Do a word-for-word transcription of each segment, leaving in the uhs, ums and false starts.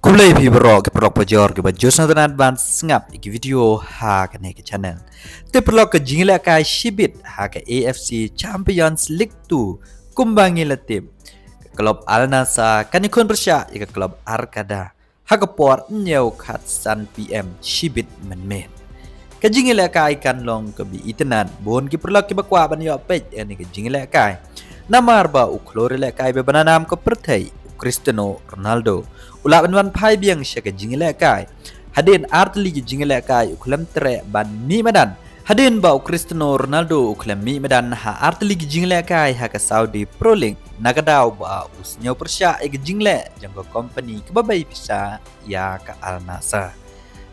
Khublei phi baroh ki paralok pajor kiba ju sngewtynnat ban sngap ïa ki video ha kane ka channel. Te paralok, ka jingïalehkai shibit ha ka A F C Champions League two, kumba ngi la tip, ka klub Al Nassr kan ïakhun pyrshah ïa ka klub Al Qada ha ka por hynñiew khatsan P M shibit mynmiet. Ka jingïalehkai kan long kaba itynnad, bun ki paralok kiba kwah ban ïoh peit ïa kane ka jingïalehkai. Namar ba u khlur ïalehkai ba banyngkong ka pyrthei, u Cristiano Ronaldo, u lah ban wan phai biang sha ka jingïalehkai. Hadien ar tylli ki jingïalehkai u khlem treh ban mih madan. Hadien ba u Cristiano Ronaldo u khlem mih madan ha ar tylli ki jingïalehkai ha ka Saudi Pro League, na ka daw ba u sngew pyrshah ïa ka jingleh jong ka kompani kaba bei pisa ïa ka Al Nassr.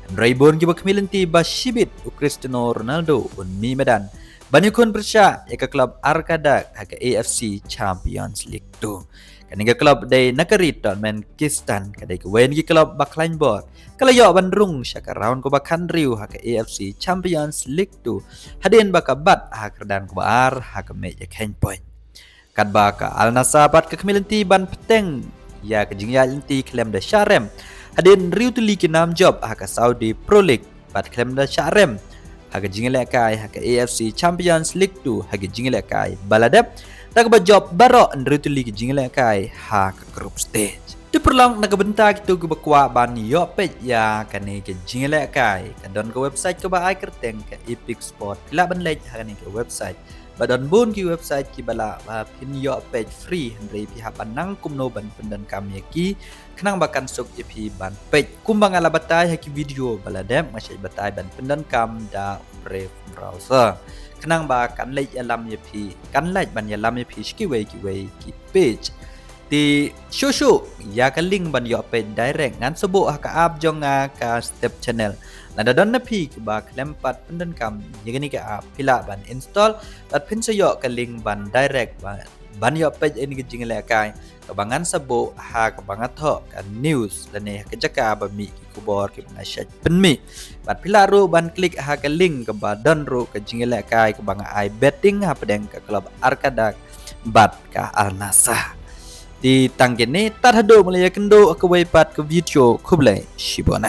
Hynrei bun kiba khmih lynti ba shibit u Cristiano Ronaldo un mih madan ban ïakhun pyrshah ïa ka klub Al Qada ha ka A F C Champions League two. Kane ka klub dei na ka ri Turkmenistan, ka dei kawei na ki klub ba khlaiñ bor. Ka la ïoh ban rung sha ka round kaba khathynriew ha ka A F C Champions League two, hadien ba ka bat ha ka kyrdan kaba ar ha ka mej ïakhun point. Katba ka Al Nassr pat ka khmih lynti ban bteng ïa ka jingïaid lynti khlem da shah rem, hadien hynriew tylli ki nam jop ha ka Saudi Pro League bad khlem da shah rem ha ka jingïalehkai ha ka A F C Champions League two, ha ka jingïalehkai ba la dep da kaba jop baroh hynriew tylli ki jingïalehkai ha ka group stage. Te paralok, na ka bynta kito kiba kwah ban ïoh peit ïa kane ka jingïalehkai, ka don ka website kaba ai kyrteng ka Epic Sport. Phi lah ban leit ha kane ka website. Ba don bun ki website kiba lah ba phin ïoh peit free, hynrei phi hap ban nang kumno ban pyndonkam ïa ki, khnang ba kan suk ïa phi ban peit. Kumba nga la batai ha ki video ba la dep, nga shait batai ban pyndonkam da Brave browser, khnang ba kan leit ïalam ïa phi, kan leit ban ïalam ïa phi sha kiwei kiwei ki page. Te shuh shuh ïa ka link ban ïoh peit direct, ngan sa buh ha ka app jong nga, ka Step Channel. Lada don na phi kiba khlem pat pyndonkam ïa kane ka app, phi lah ban install bad phin sa ïoh ka link ban direct ban, ban ïoh peit ïa kane ka jingïalehkai kaba ngan sa buh ha kaba nga thoh ka news lane ha ka jaka ba mih ki khubor kiba nga shait pynmih. Bad phi lah ruh ban klik ha ka link kaba don ruh ka jingïalehkai kaba nga ai betting hapdeng ka klub Al Qada bad ka Al Nassr. Te tang kine, tad haduh ba ngi la ïakynduh ha kawei pat ka video, khublei shibun.